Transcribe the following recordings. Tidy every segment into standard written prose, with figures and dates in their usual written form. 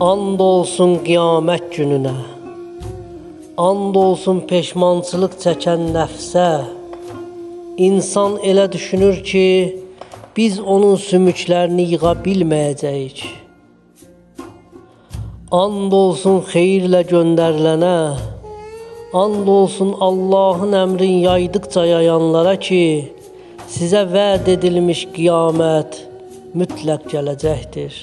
And olsun qiyamət gününə. And olsun peşmançılıq çəkən nəfsə. İnsan elə düşünür ki, biz onun sümüklərini yığa bilməyəcəyik. And olsun xeyirlə göndərilənə, and olsun Allahın əmrini yaydıqca yayanlara ki, sizə vəd edilmiş qiyamət mütləq gələcəkdir.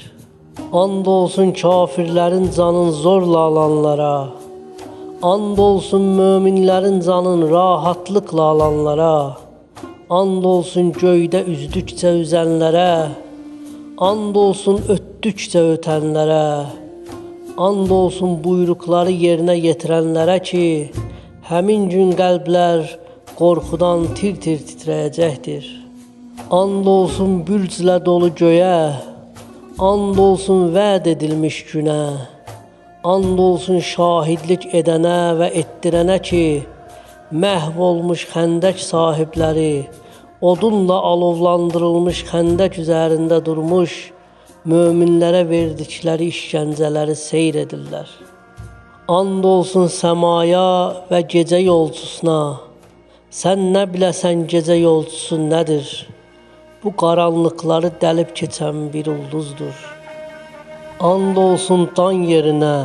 And olsun kafirlərin canını zorla alanlara, and olsun möminlərin canını rahatlıqla alanlara, and olsun göydə üzdükcə üzənlərə, and olsun ötdükcə ötənlərə, and olsun buyruqları yerinə yetirənlərə ki, həmin gün qəlblər qorxudan tir-tir titrəyəcəkdir. And olsun bürclə dolu göyə, and olsun vəd edilmiş günə, and olsun şahidlik edənə və etdirənə ki, məhv olmuş xəndək sahibləri, odunla alovlandırılmış xəndək üzərində durmuş möminlərə verdikləri işgəncələri seyr edirlər. And olsun səmaya və gecə yolçusuna. Sən nə biləsən gecə yolçusu nədir? Bu qaranlıqları dəlib keçən bir ulduzdur. And olsun dan yerinə,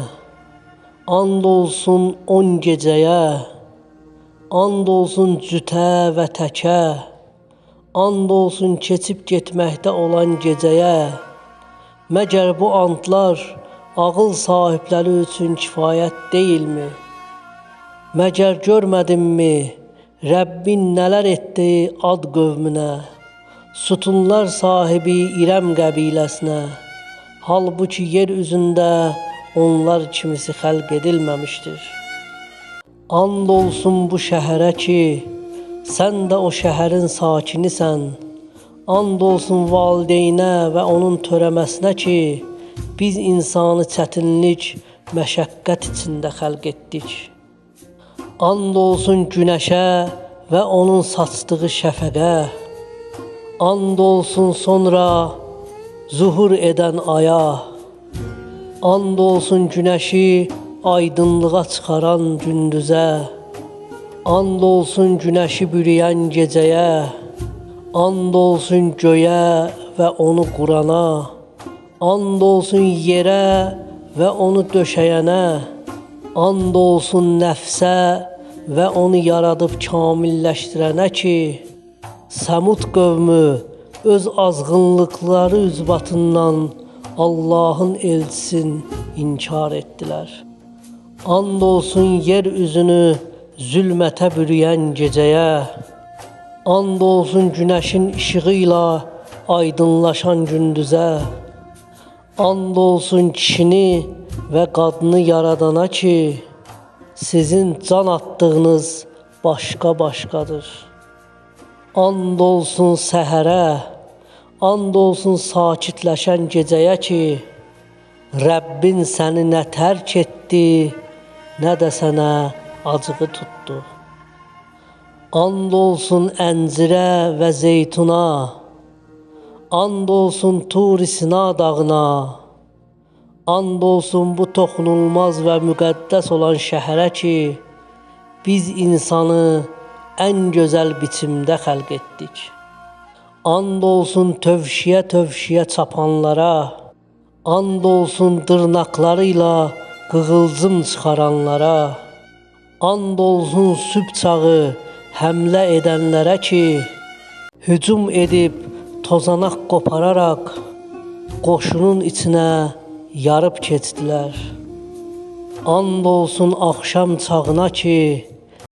and olsun 10 gecəyə, and olsun cütə və təkə, and olsun keçib getməkdə olan gecəyə. Məgər bu antlar ağıl sahibləri üçün kifayət deyilmi? Məgər görmədinmi Rəbbin nələr etdi Ad qövmünə, sütunlar sahibi İrəm qəbiləsinə? Halbuki yer üzündə onlar kimisi xəlq edilməmişdir. And olsun bu şəhərə ki, sən də o şəhərin sakinisən. And olsun valideynə və onun törəməsinə ki, biz insanı çətinlik, məşəqqət içində xəlq etdik. And olsun günəşə və onun saçdığı şəfəqə. And olsun sonra zuhur edən aya. And olsun günəşi aydınlığa çıxaran gündüzə. And olsun günəşi bürüyən gecəyə. And olsun göyə və onu qurana. And olsun yerə və onu döşəyənə. And olsun nəfsə və onu yaradıb kamilləşdirənə ki, Səmud qövmü öz azğınlıqları üzbatından Allahın elçisini inkar etdilər. And olsun yer üzünü zülmətə bürüyən gecəyə. And olsun günəşin işığı ilə aydınlaşan gündüzə. And olsun kişini və qadını yaradana ki, sizin can atdığınız başqa-başqadır. And olsun səhərə, and olsun sakitləşən gecəyə ki, Rəbbin səni nə tərk etdi, nə də sənə acığı tutdu. And olsun əncirə və zeytuna, and olsun Tur-i Sina dağına, and olsun bu toxunulmaz və müqəddəs olan şəhərə ki, biz insanı ən gözəl biçimdə xəlq etdik. And olsun tövşiyə-tövşiyə çapanlara, and olsun dırnaqları ilə qığılcım çıxaranlara, and olsun sübh çağı həmlə edənlərə ki, hücum edib tozanaq qopararaq qoşunun içinə yarıb keçdilər. And olsun axşam çağına ki,